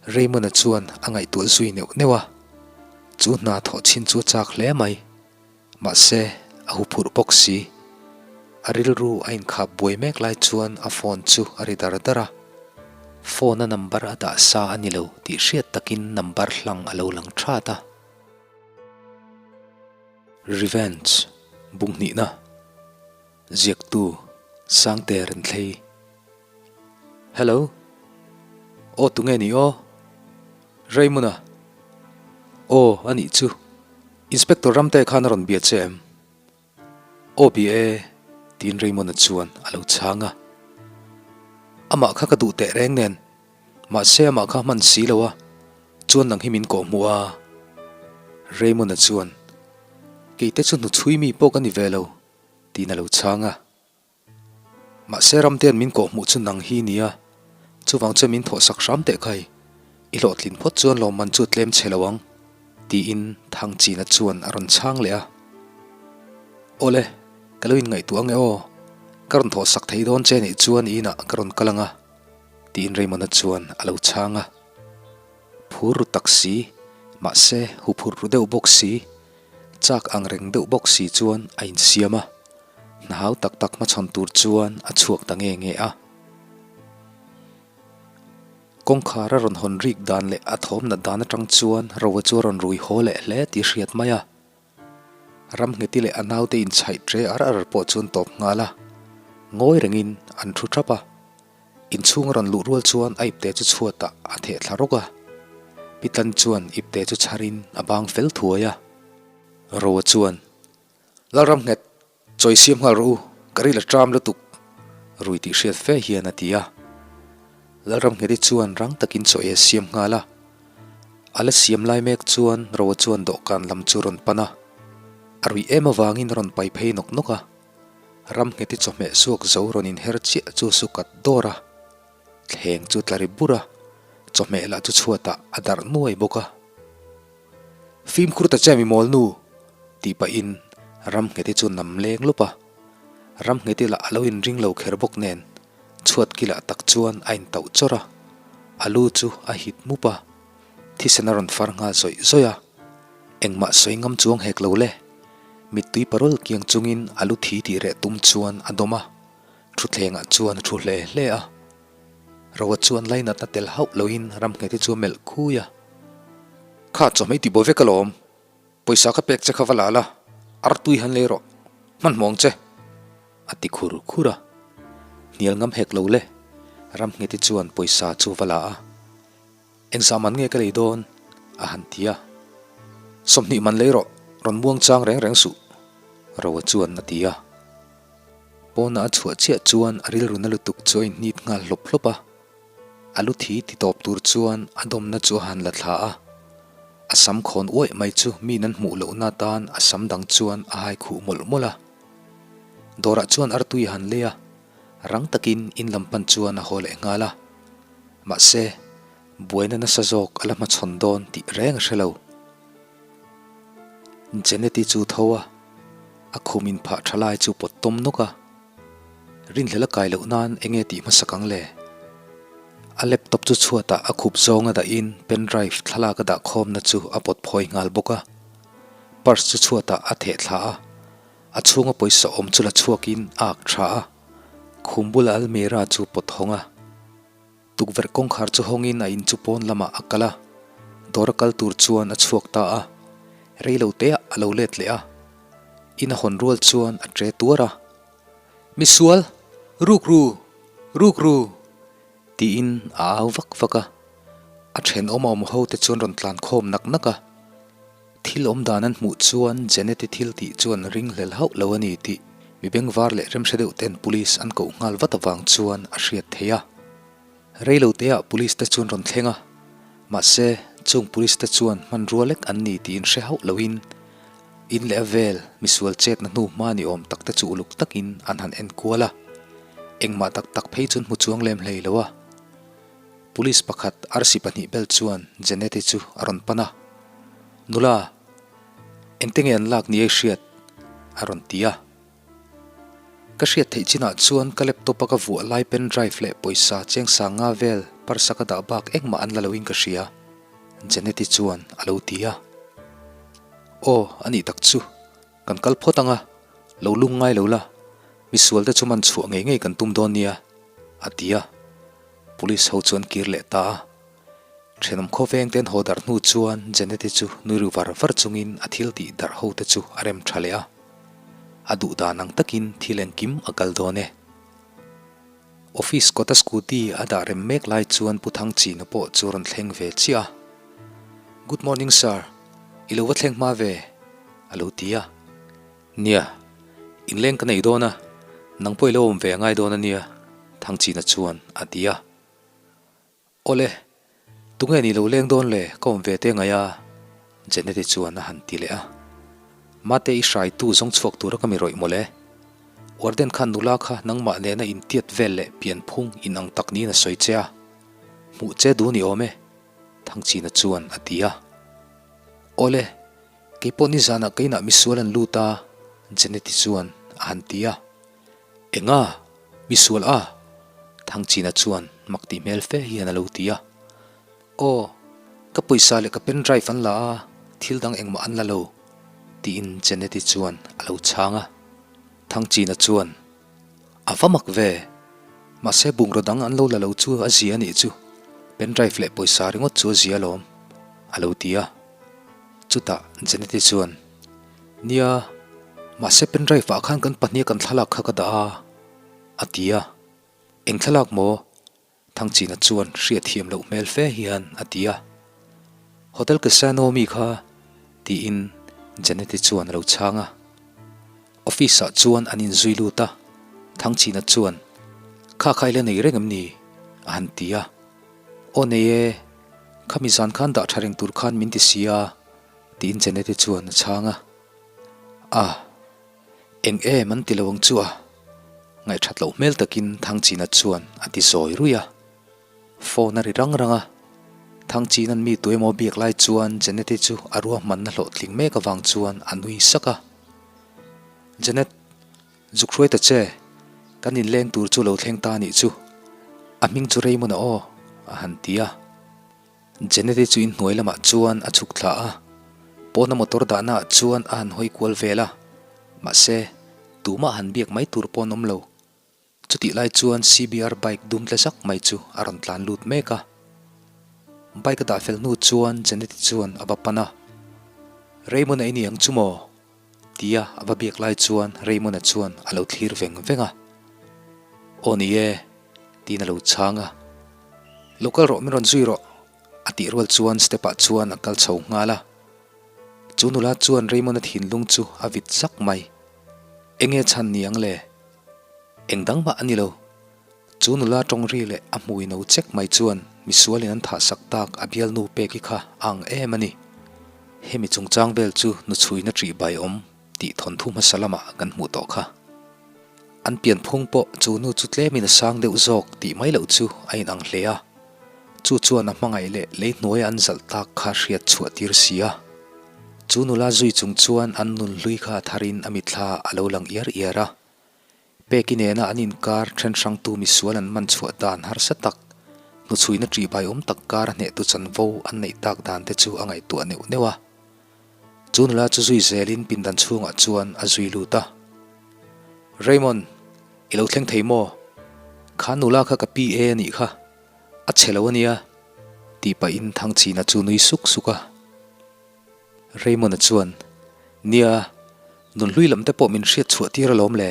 Raymond-a chuan a ngaihtuah zui neuh neuh a, chu hna thawh chhin chu a chak hle mai. Mahse, a huphurh bawk si. A rilru a inkhap buai mek lai chuan a phone chu a ri dar dar a. Phone a number a dah sa a ni lo tih hriat takin number hlang a lo lang that a. Revenge, Bunghnihna. Ziaktu, Sangte Renthlei. Hello. Aw tunge ni aw? Raymond-a. Aw a nih chu. Inspector Ramte khan a rawn bia che em? Aw bia e, tiin Raymond-a chuan a lo chhang a. Amah kha ka duh teh reng nen, mahse amah kha hman si lo a, chuan nang hi min kawh hmuh a. Raymond-a chuan, Keite chu hnuchhui mi pawh ka ni ve lo, tiin a lo chhang a. Mahse Ramtean min kawh hmuh chu nang hi nia, chuvang chuan min thawhsak hram teh khai, i hlawhtlin phawt chuan lawmman chu tlem chhe lo ang, tiin Thangchina chuan a rawn chhang leh a. Awle, ka lo inngaihtuah ange aw, ka rawn thawhsak thei dawn che nih chuan i inah ka rawn kal ang a, tiin Raymond-a chuan a lo chhang a. Phur ru tak si, mahse huphurh ru deuh bawk si, Chak ang reng deuh bawk si chuan a insiam a, hna hau tak tak hmachhawn tur chuan a chhuak ta nge nge a. Kawngkhar a rawn hawn rik dan leh a thawm nat dan atang chuan Roa chu a rawn rui haw leh hle tih hriat mai a. Ramngheti leh a naute inchhaih tre ar ar pawh chuan tawp nghal a, ngawi rengin an thu thap a. Inchhung a rawn luh rual chuan a ipte chu chhuatah a theh thla rawk a. Pitlan chuan ipte chu chharin a bang fel thuai a. Roa chuan, Lalram nghet, chawi siam nghal rawh u, ka ril a ṭam lutuk, rui tih hriat fe hian a ti a. Lalram ngheti chuan rang takin chawi a siam nghal a. A la siam lai mek chuan Roa chuan dawhkan lam chu rawn pan a. A ruih em avangin a rawn pai phei nawk nawk a. Ram ngheti chawhmeh suak zo rawn inher chiah chu su kat dawr a, thleng chu tla ri bur a, chawhmeh lah chu chhuatah a darh nuai bawk a. Fimkhur ta che mi mawl nu! tih pahin ram ngheti chu nam leng lawp a, ram ngheti lah a lo inring lo kher bawk nen chhuat kilah tak chuan a intauh chawrh a, a lu chu a hit mup a, thisen a rawn far nghal zawih zawih a, engmah sawi ngam chuang hek lo le. Mittui parol kiang chungin a lu thi tih reh tum chuan a dawm a, thutthlengah chuan a thu hle hle a. Roa chuan lainatna tel hauh loin Ramngheti chu a melh khui a. Kha chawhmei ti bo vek alawm, pawisa ka pek che kha va la la, artui han lei rawh, hmanhmawh ang che, a ti khur khur a. Hnial ngam hek lo le, Ramngheti chuan pawisa chu va la a. Engzah man nge ka lei dawn? a han ti a. 20 man lei rawh, rawn muang chang reng reng suh, Roa chuan a ti a. Pawna a chhuah chiah chuan a rilru na lutuk chu a inhnit nghal hlawp hlawp a. A lu thi ti tawp tur chuan a dawmna chu a han la thla a. A sam khawn uaih mai chu min an hmuh lohna atan a sam dang chuan a hai khuh mawlh mawlh a. Dawrah chuan artui a han lei a, rang takin in lam pan chuan a haw leh nghal a. Mahse, buaina nasa zawk a la hmachhawn dawn tih reng a hre lo. Jeneti chu tho a, a khum inphah tha lai chu pawt tawm nawk a. Rinhlel a kai loh nan enge tih hmasak ang le? A laptop chu chhuatah a khup zawng a dahin pen drive thlalak a dah khawmna chu a pawt phawi nghal bawk a. Purse chu chhuatah a theh thla a, a chhunga pawisa awm chu la chhuakin a ak tha a. Khum bula almirah chu pawt hawng a. Tukverh kawngkhar chu hawngin a in chu pawn lamah a kal a, dawr a kal tur chuan a chhuak ta a, rei lo teah a lo let leh a. In a hawn rual chuan a tre tuar a, Misual! Rukru! Rukru! tiin a au vak vak a. A thenawm a awm ho te chuan rawn tlan khawm nak nak a. Thil awm dan an hmuh chuan Janet-i thil tih chuan ringhlel hauh lo a ni tih mi bengvar leh remhre deuh ten police an koh nghal vat avang chuan a hriat theih a. Reilo teah police te chuan rawn thleng a, mahse chung police te chuan hmanrua lek an ni tiin hre hauh loin in leh a vel misual chetna hnu hma ni awm tak te chu uluk takin an han en kual a, engmah tak tak phei chuan hmu chuang lem hlei lo a. Police pakhat arsi pahnih bel chuan Janet-i chu a rawn pan a, Nula, engte nge an lak ni ei hriat? a rawn ti a. Ka hriat theih chinah chuan ka laptop a ka vuah lai pen drive leh pawisa cheng sang nga vel parsa ka dah bak engmah an la loin ka hria, Janet-i chuan a lo ti a. Aw, a nih tak chu. Kan kal phawt ang a, lo lung ngai lo la, misual te chu man chhuah ngei ngei kan tum dawn nia, a ti a. Police ho chu an kir leh ta a. Thenawm khawveng te an haw darh hnu chuan Janet-i chu nui ru var var chungin a thil tih darh ho te chu a rem tha leh a. A duh dan ang takin thil engkim a kal dawn e. Office kawta scooty a dah rem mek lai chuan Pu Thangchina pawh chu rawn thleng ve chiah a. Good morning sir, i lo va thleng hma ve, a lo ti a. Nia, inleng ka nei dawn a, nang pawh i lo awm ve a ngai dawn a nia, Thangchina chuan a ti a. Awle, tunge ni lo leng dawn le ka awm ve te ngai a? Jeneti chuan a han ti leh a. Mate i hraitu zawng chhuak tura ka mi rawih mawle. Warden khan nula kha nangmah nena intiat vel leh pianphung inang tak niin a sawi che a. Hmuh che duh ni awm e, Thangchina chuan a ti a. Awle, keipawh nizanah ka inah misual an lut a, Jeneti chuan a han ti a. Enga? Misual a? Thangchina chuan mak tih hmel fe hian a lo ti a. Aw, ka pawisa leh ka pen drive an la a, thil dang engmah an la lo, tiin Jeneti chuan a lo chhang a. Thangchina chuan, A va mak ve! Mahse bungraw dang an lo la lo chu a zia a nih chu, pen drive leh pawisa ringawt chu a zia alawm, a lo ti a. Chutah Jeneti chuan, Nia, mahse pen drive ah khan kan pahnih a kan thlalak kha ka dah a, a ti a. Eng thlalak maw? Thangchina chuan hriatthiam loh hmel fe hian a ti a. Hotel Casino mi kha, tiin Janeti chuan a lo chhang a. Office ah chuan an inzui lut a, Thangchina chuan, Kha kha i la nei reng em ni? a han ti a. Aw nei e, khami zan khan dah tha reng tur khan min ti si a, Tiin Janeti chuan a chhang a. A, eng em an ti lo ang chu a? Ngaihthat loh hmel takin Thangchina chuan a ti zawi ruih a. Phone a ri rang rang a. Thangchina'n mi tuemaw biak lai chuan Janeti chu a ruahmanna hlawhtling mek avang chuan a nui sak a. Janet, zuk hruai ta che, kan inleng tur chu lo thleng ta anih chu. A hming chu Raymond-a aw, a han ti a. Jeneti chu inhnuai lamah chuan a chhuk thla a, pawna motor dahna ah chuan a han hawi kual vel a, mahse, tumah han biak mai tur pawh an awm lo. Chutih lai chuan CBR bike dum tle zak mai chu a rawn tlan lut mek a. Bike a dah fel hnu chuan Jeneti chuan a va pan a, Raymond a i ni ang chu maw? Tia a va biak lai chuan Raymond-a chuan a lo thlir veng veng a. Aw ni e, tiin a lo chhang a. Lo kal rawh, min rawn zui rawh, a tih rual chuan step-ah chuan a kal chho nghal a. Chu nula chuan Raymond-a thinlung chu a vit zak mai. Enge chhan ni ang le? Eng dang mah a ni lo. Chu nula tawng ri leh a hmui no chek mai chuan misualin an thah sak tak a bialnu peki kha a ang em a ni. Hemi chungchang vel chu nuchhuina ṭih bai awm tih thawnthu hmasa lamah kan hmuh tawh kha. An pianphung pawh chu nu chu tlemin a sang deuh zawk tih mai loh chu a inang hle a. Chu chuan a hmangaih leh lei hnuaia an zalh tak kha hriat chhuah tir si a. Chu nula zui chung chuan an nun hlui kha a tharin a mitthla a lo lang iar iar a. Peki nena an inkar then hrangtu misual an man chhuah dan harsa tak, hnuchhuina ṭihbai awm tak kar a hnehtu chanvo an neih tak dan te chu a ngaihtuah neuh neuh a. Chu nula chu zui zelin pindan chhungah chuan a zui lut a. Raymond, i lo thleng thei maw? Kha nula kha ka PA a nih kha, a chhe lo a nia, tih pahin Thangchina chu nui suk suk a. Raymond-a chuan, Nia, nunhlui lam te pawh min hriat chhuah tir alawm le,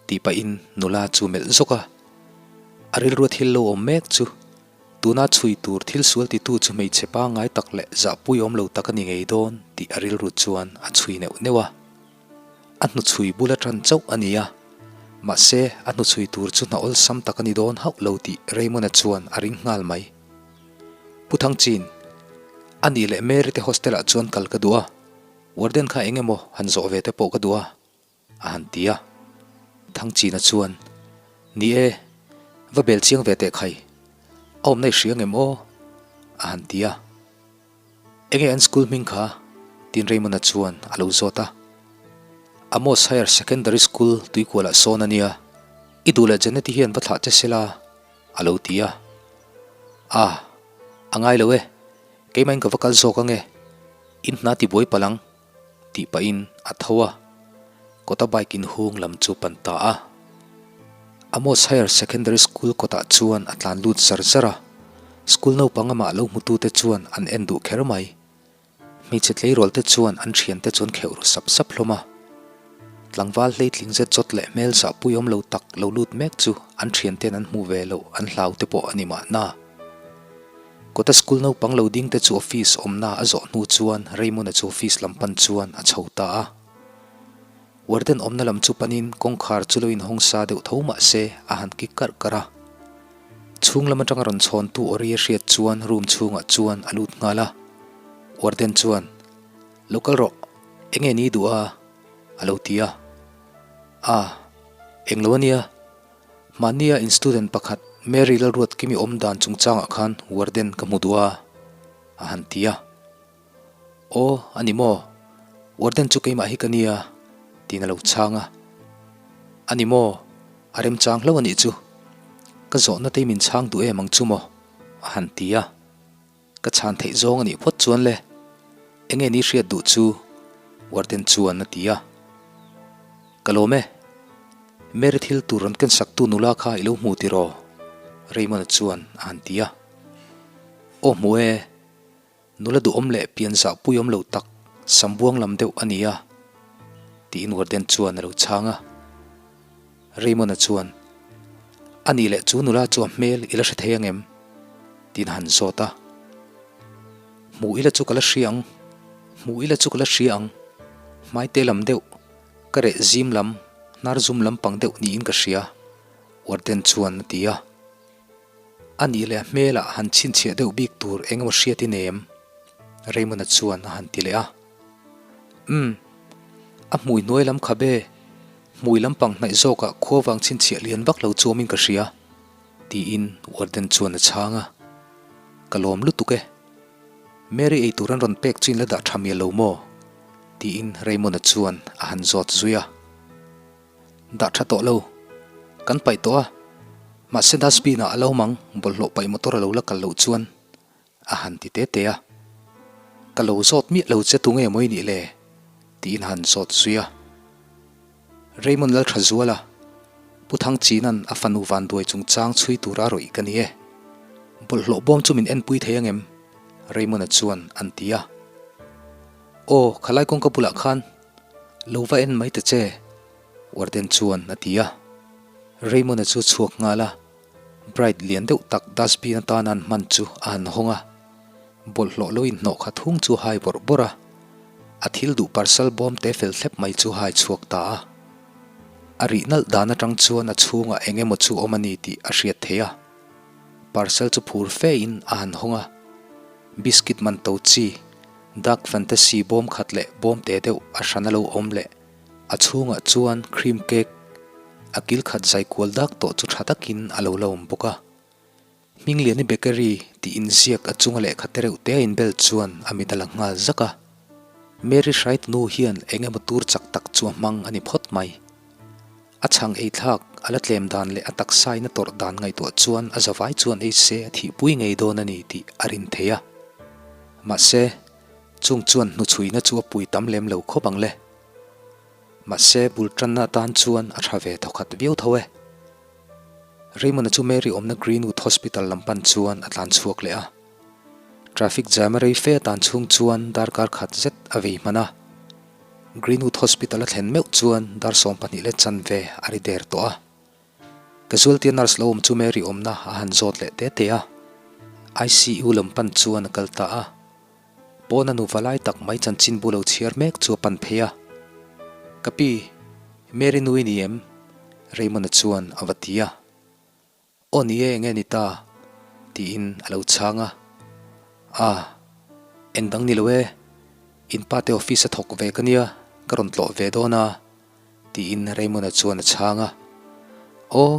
tih pahin nula chu melh zawk a. A rilrua thil lo awm mek chu, tuna chhui tur thil sual titu chu hmeichhe pangngai tak leh zahpui awm lo tak a ni ngei dawn tih a rilru chuan a chhui neuh neuh a. A hnuchhui bula tan chauh a ni a, mahse a hnuchhui tur chu hna awlsam tak a ni dawn hauh lo tih Raymond-a chuan a ring nghal mai. Pu Thangchin, A nih leh Mary te hostel ah chuan kal ka duh a, warden kha eng emaw han zawh ve te pawh ka duh a, a han ti a. Thangchina chuan, Ni e, va bel chiang ve teh khai, a awmna i hria ngem aw? a han ti a. Enge an school hming kha? Tin Raymond-a chuan a lo zawt a. Amos Higher Secondary School tuikualah sawn a nia, i duh leh Janet-i hian va thlah che sela, a lo ti a. A, a ngai lo e, keimahin ka va kal zawk ange, in hna ti buai palh ang, tih pahin a tho a, kawta bike inhung lam chu pan ta a. Amos Higher Secondary School kawtah chuan a tlan lut zar zar a, school naupang amah lo hmutute chuan an en duh kher mai. Hmeichhe tleirawl te chuan an thiante chu an kheuh ru sap sap hlawm a. Tlangval hleitling zet zawt leh hmel zahpui awm lo tak lo lut mek chu an thiante'n an hmuh ve loh an hlau te pawh a ni mahna. Kawta school naupang lo ding te chu office awmna a zawh hnu chuan Raymond-a chu office lam pan chuan a chho ta a. Warden awmna lam chu panin kawngkhar chu lo inhawng sa deuh tho mah se a han kik karh karh a. Chhung lam atanga rawn chhawntu Ori a hriat chuan room chhungah chuan a lut nghal a. Warden chuan, Lo kal rawh, enge ni duh a? a lo ti a. A, englo a nia. Mahnia in student pakhat Mary Lalruatkimi awm dan chungchangah khan warden ka hmu duh a, a han ti a. Aw, a ni maw? Warden chu keimah hi ka nia, tiin a lo chhang a. A ni maw? A remchang hlauh a nih chu. Ka zawhna te min chhang duh em ang chu maw? a han ti a. Ka chhan theih zawng a nih phawt chuan le. Enge ni hriat duh chu? Warden chuan a ti a. Ka lawm e. Mary thil tur rawn kensaktu nula kha i lo hmu tiraw? Raymond-a chuan a han ti a. Aw hmu e. Nula duhawm leh pian zahpui awm lo tak sambuang lam deuh a ni a, tiin Warden chuan a lo chhang a. Raymond-a chuan, A nih leh chu nula chu a hmel i la hre thei ang em? tiin a han zawt a. Hmuh ila chu ka la hria ang, hmuh ila chu ka la hria ang, hmaite lam deuh, ka reh zim lam, hnar zum lampang deuh niin ka hria, Warden chuan a ti a. A nih leh a hmelah han chhinchhiah deuh bik tur eng emaw hriat i nei em? Raymond-a chuan a han ti leh a. Umm, a hmui hnuai lam kha be, hmui lampang hnaih zawkah khua vang chhinchhiah lian vak lo chuamin ka hria, tiin Warden chuan a chhang a. Ka lawm lutuk e. Mary ei tur an rawn pek chu in la dah tha mial lo maw? tiin Raymond-a chuan a han zawt zui a. Dah tha tawh lo. Kan paih tawh a. Mahse dustbin ah a lo mang bawlhhlawh paih motor a lo la kal loh chuan a han ti te te a. Ka lo zawt miah lo che tunge maw i nih le? tiin a han zawt zui a. Raymond Lalthazuala, Pu Thangchina'n a fanu vanduai chungchang chhui tura rawih ka ni e. Bawlhhlawh bawm chu min enpui thei angem? Raymond-a chuan an ti a. Aw, khalai kawngka bulah khan Lo va en mai ta che, Warden chuan a ti a. Raymond-a chu chhuak nghal a, Bright lian deuh tak dustbin atana an hman chu a han hawng a. Bawlhhlawh lo inhnawh khat hung chu hai bawrh bawrh a, a thil duh parcel bawm te fel thlep mai chu hai chhuak ta a. A rih nalh dan atang chuan a chhungah eng emaw chu awm a ni tih a hriat theih a. Parcel chu phur fe in a han hawng a, biscuit man to chi, Dark Fantasy bawm khat leh bawm te deuh a hran a lo awm leh a chhungah chuan cream cake a kil khat zai kual dak tawh chu tha takin a lo la awm bawk a. Hmingliani Bakery tih inziak a chunga lehkha te reuh te a inbel chuan a mit a la nghal zak a. Mary Hrait nu hian eng emaw tur chak tak chu a hmang a ni phawt mai. A chhang ei thlak, a la tlem dan leh a taksa in a tawrh dan ngaihtuah chuan a zavai chuan ei se a thihpui ngei dawn a ni tih a rin thei a. Mahse, chung chuan hnuchhuina chu a pui tam lem lo khawp ang le. Mahse, bul tanna atan chuan a tha ve thawkhat viau tho e. Raymond-a chu Mary awmna Greenwood Hospital lam pan chuan a tlan chhuak leh a. Traffic jam a rei fe atan chhung chuan darkar khat zet a vei hman a. Greenwood Hospital a thlen meuh chuan dar 12 leh chanve a ri der tawh a. Casualty nurse lo awm chu Mary awmna a han zawt leh te te a. ICU lam pan chuan a kal ta a. Pawna nuva lai tak mai chanchinbu lo chhiar mek chu a pan phei a. Ka pi, Mary nu i ni em? Raymond-a chuan a va ti a. Aw ni e, enge ni ta? tiin a lo chhang a. A, eng dang ni lo e, in pa te office a thawk ve ka nia, ka rawn tlawh ve dawn a, tiin Raymond-a chuan a chhang a. Aw,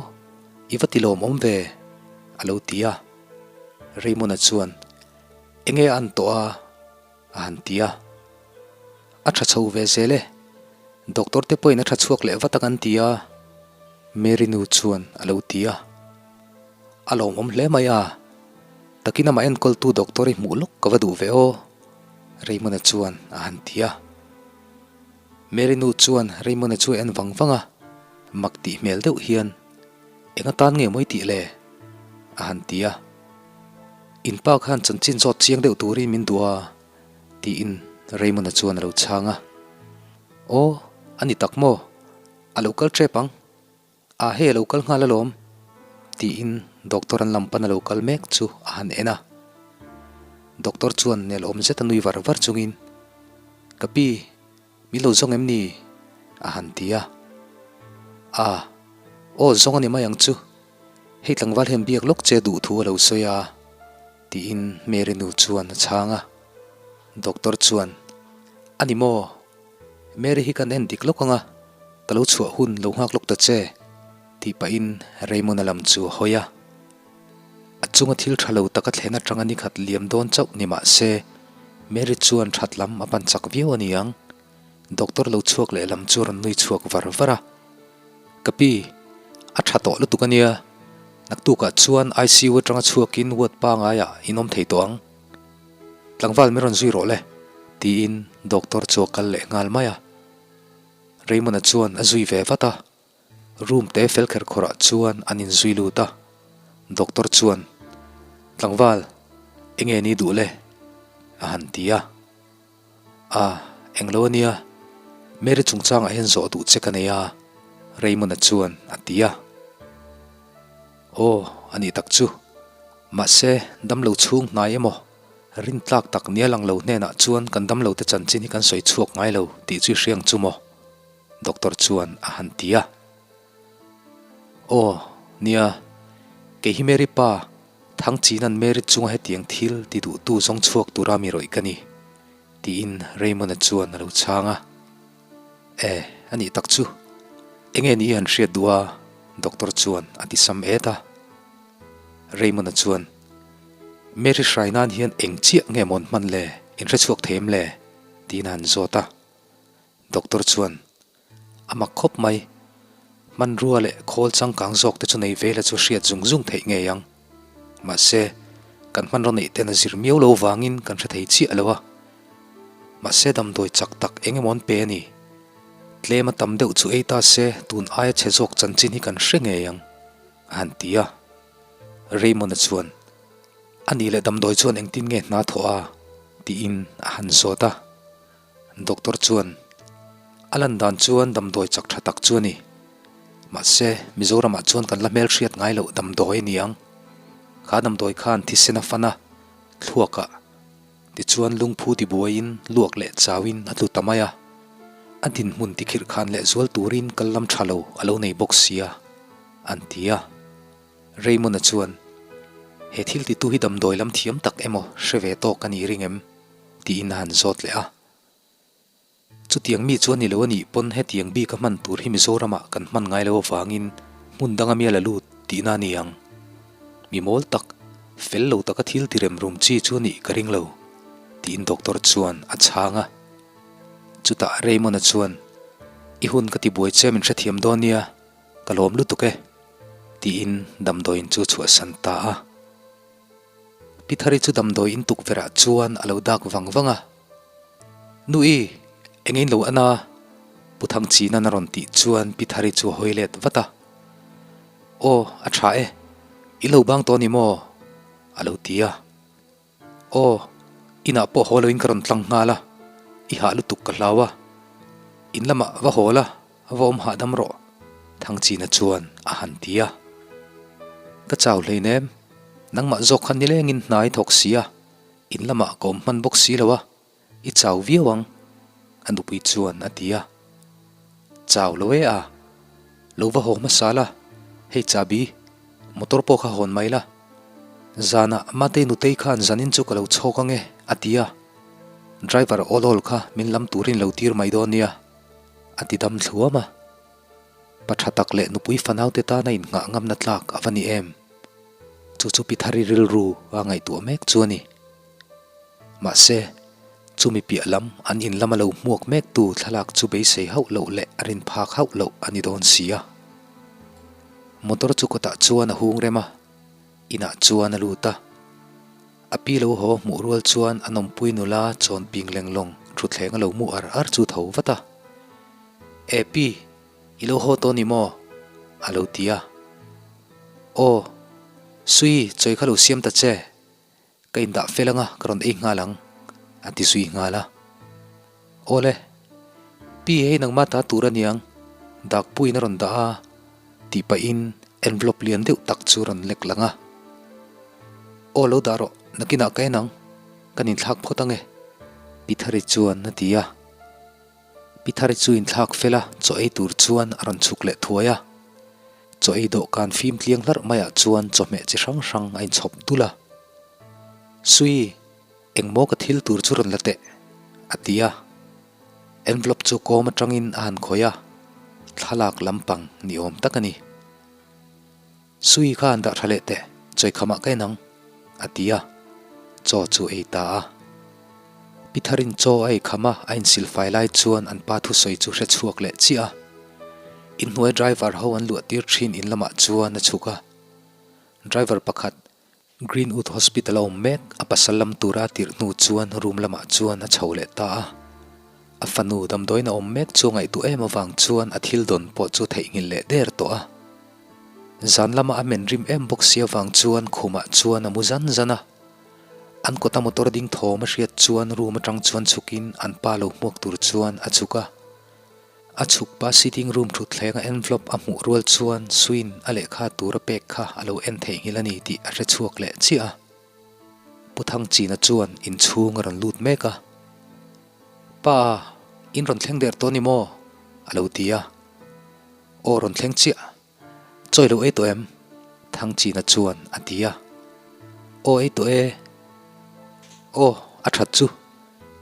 i va ti lawmawm ve, a lo ti a. Raymond-a chuan, Enge a an tawh a? a han ti a. A tha chho ve zel e. Doctor te pawhin a tha chhuak leh vat a kan ti a, Mary nu chuan a lo ti a. A lawmawm hle mai a, takin amah enkawltu doctor i hmuh lawk ka va duh ve aw, Raymond-a chuan a han ti a. Mary nu chuan Raymond-a chu a en vang vang a, mak tih hmel deuh hian, Eng atan nge mawi tih le? a han ti a. In pa khan chanchin zawt chiang deuh turin min duh a, tiin Raymond-a chuan a lo chhang a. Aw, a ni tak maw? A lo kal tep ang. A hei a lo kal nghal alawm, tiin doctor an lam pan a lo kal mek chu a han en a. Doctor chuan nelawm zet a nui var var chungin, Ka pi, min lo zawng em ni? a han ti a. A, aw zawng a ni mai ang chu, hei tlangval hian biak lawk che duh thu a lo sawi a, tiin Mary nu chuan a chhang a. Doctor chuan, A ni maw? Mary hi kan en dik lawk ang a, ka lo chhuah hun lo nghak lawk ta che, tih pahin Raymond-a lam chu a hawi a. A chunga thil tha lo taka thlen atanga ni khat liam dawn chauh ni mah se, Mary chuan that lam a pan chak viau a ni ang. Doctor lo chhuak leh lam chu a rawn nui chhuak var var a. Ka pi, a tha tawh lutuk a nia, naktukah chuan ICU atanga chhuakin ward pangaiah in awm thei tawh ang. Tlangval min rawn zui rawh le, tiin doctor chu a kal leh nghal mai a. Raymond-a chuan a zui ve vat a, room te fel kher khawrah chuan an inzui lut a. Doctor chuan, Tlangval, enge ni duh le? a han ti a. A, englo a nia, Mary chungchangah hian zawh duh che ka nei a, Raymond-a chuan a ti a. Aw, a nih tak chu. Mahse, damlo chhung hnai emaw, rintlak tak nia lang lo hnenah chuan kan damlo te chanchin hi kan sawi chhuak ngai lo tih chu i hriang chu maw? Doctor chuan a han ti a. Aw, nia, kei hi Mary pa, Thangchinan Mary chunga hetiang thil ti duhtu zawng chhuak tura mi rawih ka ni, tiin Raymond-a chuan a lo chhang a. E, a nih tak chu. Enge ni i han hriat duh a? Doctor chuan a ti sam et a. Raymond-a chuan, Mary hrai nan hian eng chiah nge mawn hman le? In hre chhuak thei em le? tiin a han zawt a. Doctor chuan, A mak khawp mai. Hmanrua leh khawl changkang zawk te chu nei ve la chu hriat zung zung theih ngei ang. Mahse, kan hmanraw neih ten a zir miau lo vangin kan hre thei chiah lo a. Mahse damdawi chak tak eng emaw an pe a ni. Tlem a tam deuh chu ei ta se tun aia chhe zawk chanchin hi kan hre ngei ang, a han ti a. Raymond-a chuan, A nih leh damdawi chuan engtin nge hna thawh a? tiin a han zawt a. Doctor chuan, A lan dan chuan damdawi chak tha tak chu a ni. Mahse, Mizoramah chuan kan la hmelhriat ngai loh damdawi a ni ang. Kha damdawi khan thisen a fan a, thluakah. Tichuan lungphu tibuaiin luak leh chauin a tlu ta mai a. A dinhmun tikhirh khan leh zual turin kal lam tha lo a lo nei bawk sia, an ti a. Raymond-a chuan, He thil titu hi damdawi lam thiam tak emaw hre ve tawk a nih ring em? Tiin a han zawt leh a. Chutiang mi chu a ni lo a nih pawn hetiang bik a hman tur hi Mizoramah kan hman ngai lo avangin hmun danga mi a la lut tihna a ni ang. Mi mawl tak, fel lo taka thil ti rem rum chi chu a nih ka ring lo, tiin doctor chuan a chhang a. Chutah Raymond-a chuan, I hun ka ti buai che min hrethiam dawn nia, ka lawm lutuk e, tiin damdawiin chu chhuahsan ta a. Pithari chu damdawi in tukverh ah chuan a lo dak vang vang a. Nu i, eng in lo an a? Pu Thangchina'n a rawn tih chuan Pithari chu a hawi let vat a. Aw, a tha e. I lo bang tawh a ni maw? A lo ti a. Aw, inah pawh haw loin ka rawn tlang nghal a, i hah lutuk ka hlau a. In lamah va haw la, va awm hahdam rawh, Thangchina chuan a han ti a. Ka chau hleinem, nangmah zawk kha nilengin hna i thawk si a, in lamah ka awm hman bawk si lo a, i chau viau ang, a nupui chuan a ti a. Chau lo e a, lo va haw hmasa la, hei chahbi, motor pawh kha hawn mai la. Zanah Matei nutei khan zanin chu ka lo chhawk ang e, a ti a. Driver awl awl kha min lam turin lo tir mai dawn nia, a ti dam thluam a. Pa tha tak leh nupui fanaute tana innghah ngamna tlak a va ni em? Chu chu Pithari rilru a ngaihtuah mek chu a ni. Mahse, Chumi piah lam an in lama lo hmuak mektu thlalak chu beisei hauh loh leh a rin phak hauh loh a ni dawn si a. Motor chu kawtah chuan a hung rem a, inah chuan a lut a. A pi lo haw hmuh rual chuan a nawmpui nula chawn ping lenglawng thutthleng a lo mu ar ar chu tho vat a. E pi, i lo haw tawh ni maw? a lo ti a. Aw, Sui, chawi kha lo siam ta che. Ka indah fel anga ka rawn ei nghal ang, a ti zui nghal a. Awle, pi hei nangmah ta tur a niang, dakpuiin a rawn dah a, tih pahin envelope lian deuh tak chu a rawn lek lang a. Aw lo dah rawh, nakinah ka en ang, kan inthlak phawt ange, Pi Thari chuan a ti a. Pi Thari chu inthlak fel a, chaw ei tur chuan a rawn chhuk leh thuai a. Chaw ei dawhkan fim tliang hlarh maiah chuan chawhmeh chi hrang hrang a inchhawp dul a. Sui, engmaw ka thil tur chu rawn la teh, a ti a. Envelope chu kawm atangin a han khawih a, thlalak lampang ni awm tak a ni. Sui kha an dah tha leh teh, chawikhamah ka en ang, a ti a, chaw chu ei ta a. Pi Tharin chaw a ei kham a, a insilfai lai chuan an pa thusawi chu hre chhuak leh chiah a. Inhnuai driver ho an luah tir thin in lamah chuan a chhuk a. Driver pakhat, Greenwood Hospital a awm mek, a pasal lam tura a tirh hnu chuan room lamah chuan a chho leh ta a. A fanu damdawiin a awm mek chu a ngaihtuah em avang chuan a thil dawn pawh chu theihnghilh leh der tawh a. Zan lama a men rim em bawk si avang chuan khumah chuan a mu zan zan a. An kawta motor ding thawm a hriat chuan room atang chuan chhukin an pa lo hmuak tur chuan a chhuk a. A chhuk pa sitting room thutthleng a envelope a hmuh rual chuan Swin a lehkha tur a pek kha a lo en theihnghilh a ni tih a hre chhuak leh chiah a. Pu Thangchina chuan inchhung a rawn lut mek a. Pa, in rawn thleng der tawh ni maw? a lo ti a. Aw rawn thleng chiah. Chawi lo ei tawh em? Thangchina chuan a ti a. Aw ei tawh e. Aw, a that chu.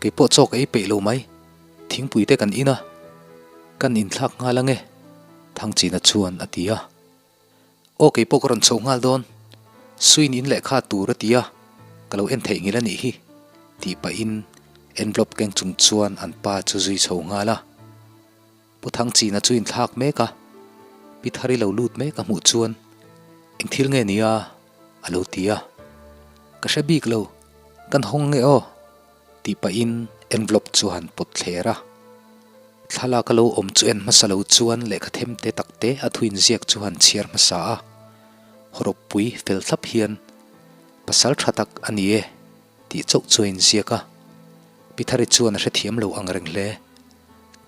Kei pawh chaw ka ei peih lo mai. Thingpui te kan in a. Kan inthlak nghal ange, Thangchina chuan a ti a. Aw kei pawh ka rawn chho nghal dawn. Suin in lehkha tur a ti a, ka lo en theihnghilh a nih hi, tih pahin envelope keng chung chuan an pa chu zui chho nghal a. Pu Thangchina chu inthlak mek a, Pi Thari lo lut mek a hmuh chuan, Eng thil nge nia? a lo ti a. Ka hre bik lo, kan hawng nge aw? tih pahin envelope chu han pawt thler a. Thlalak a lo awm chu en hmasa lo chuan lehkha them te tak te a thu inziak chu han chhiar hmasa a. Hawrawppui fel thlap hian, Pasal tha tak a ni e, tih chauh chu a inziak a. Pi Thari chuan a hrethiam lo ang reng hle.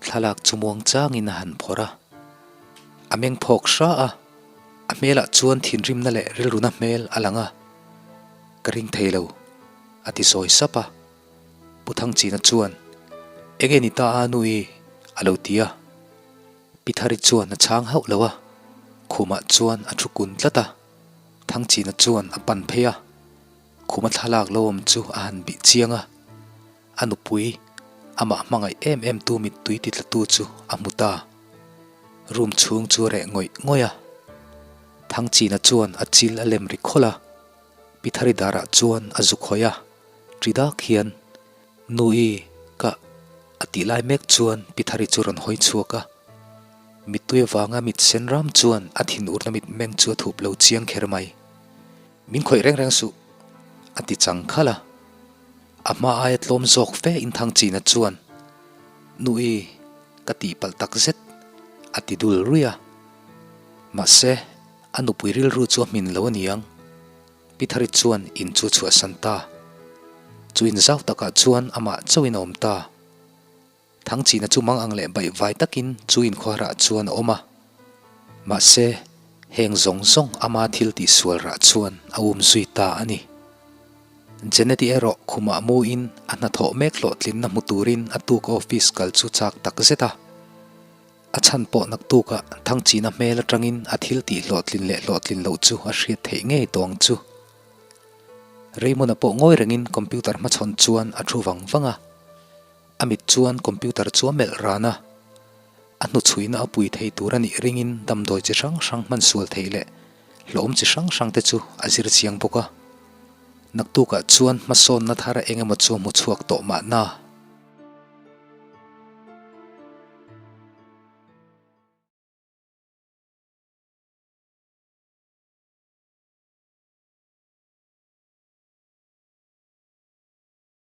Thlalak chu muang changin a han phawrh a. A meng phawk hra a, a hmelah chuan thinrimna leh rilruna hmel a lang a. Ka ring thei lo, a ti sawi sap a. Pu Thangchina chuan, Enge ni ta a nu i? a lo ti a. Pi Thari chuan a chhang hauh lo a, khumah chuan a thu kun tlat a. Thangchina chuan a pan phei a, khuma thlalak lo awm chu a han bih chiang a. A nupui, amah hmangaih em em tu mittui titlatu chu a hmu ta. Room chhung chu a reh ngawih ngawih a. Thangchina chuan a chil a lem ri khawlh a. Pi Thari darah chuan a zu khawih a, ṭi dak hian, Nu-i, ka. A tih lai mek chuan Pi Thari chu rawn hawi chhuak a. Mittui avanga mit sen ram chuan a thinurna mitmeng chu a thup lo chiang kher mai. Min khawih reng reng suh, a ti chang khalh a. A hma aia tlawm zawk fe in Thangchina chuan, Nu-i, ka tihpalh tak zet, a ti dul ruih a. Mahse, a nupui rilru chu a hmin lo a niang. Pi Thari chuan in chu a chhuahsan ta. Chu in zau takah chuan amah chauhin a awm ta. Thangchina chu mang ang leh baih vai takin chu inkhawharah chuan a awm a. Mahse, heng zawng zawng ama thil tihsual rah chuan a um zui ta a ni. Jeneti erawh khumah muin a hnathawh mek hlawhtlinna hmu turin a tuk office kal chu chak tak zet a. A chhan pawh naktukah Thangchina hmel atangin a thil tih hlawhtlin leh hlawhtlin loh chu a hriat theih ngei tawh ang chu. Raymond-a pawh ngawi rengin computer hmachhawn chuan a thu vang vang a. A mit chuan computer chu a melh ran a, a hnuchhuina a pui thei tur a nih ringin damdawi chi hrang hrang hman sual theih leh hlawm chi hrang hrang te chu a zir chiang bawk a. Naktukah chuan hmasawnna thar eng emaw chu a hmu chhuak tawh mahna.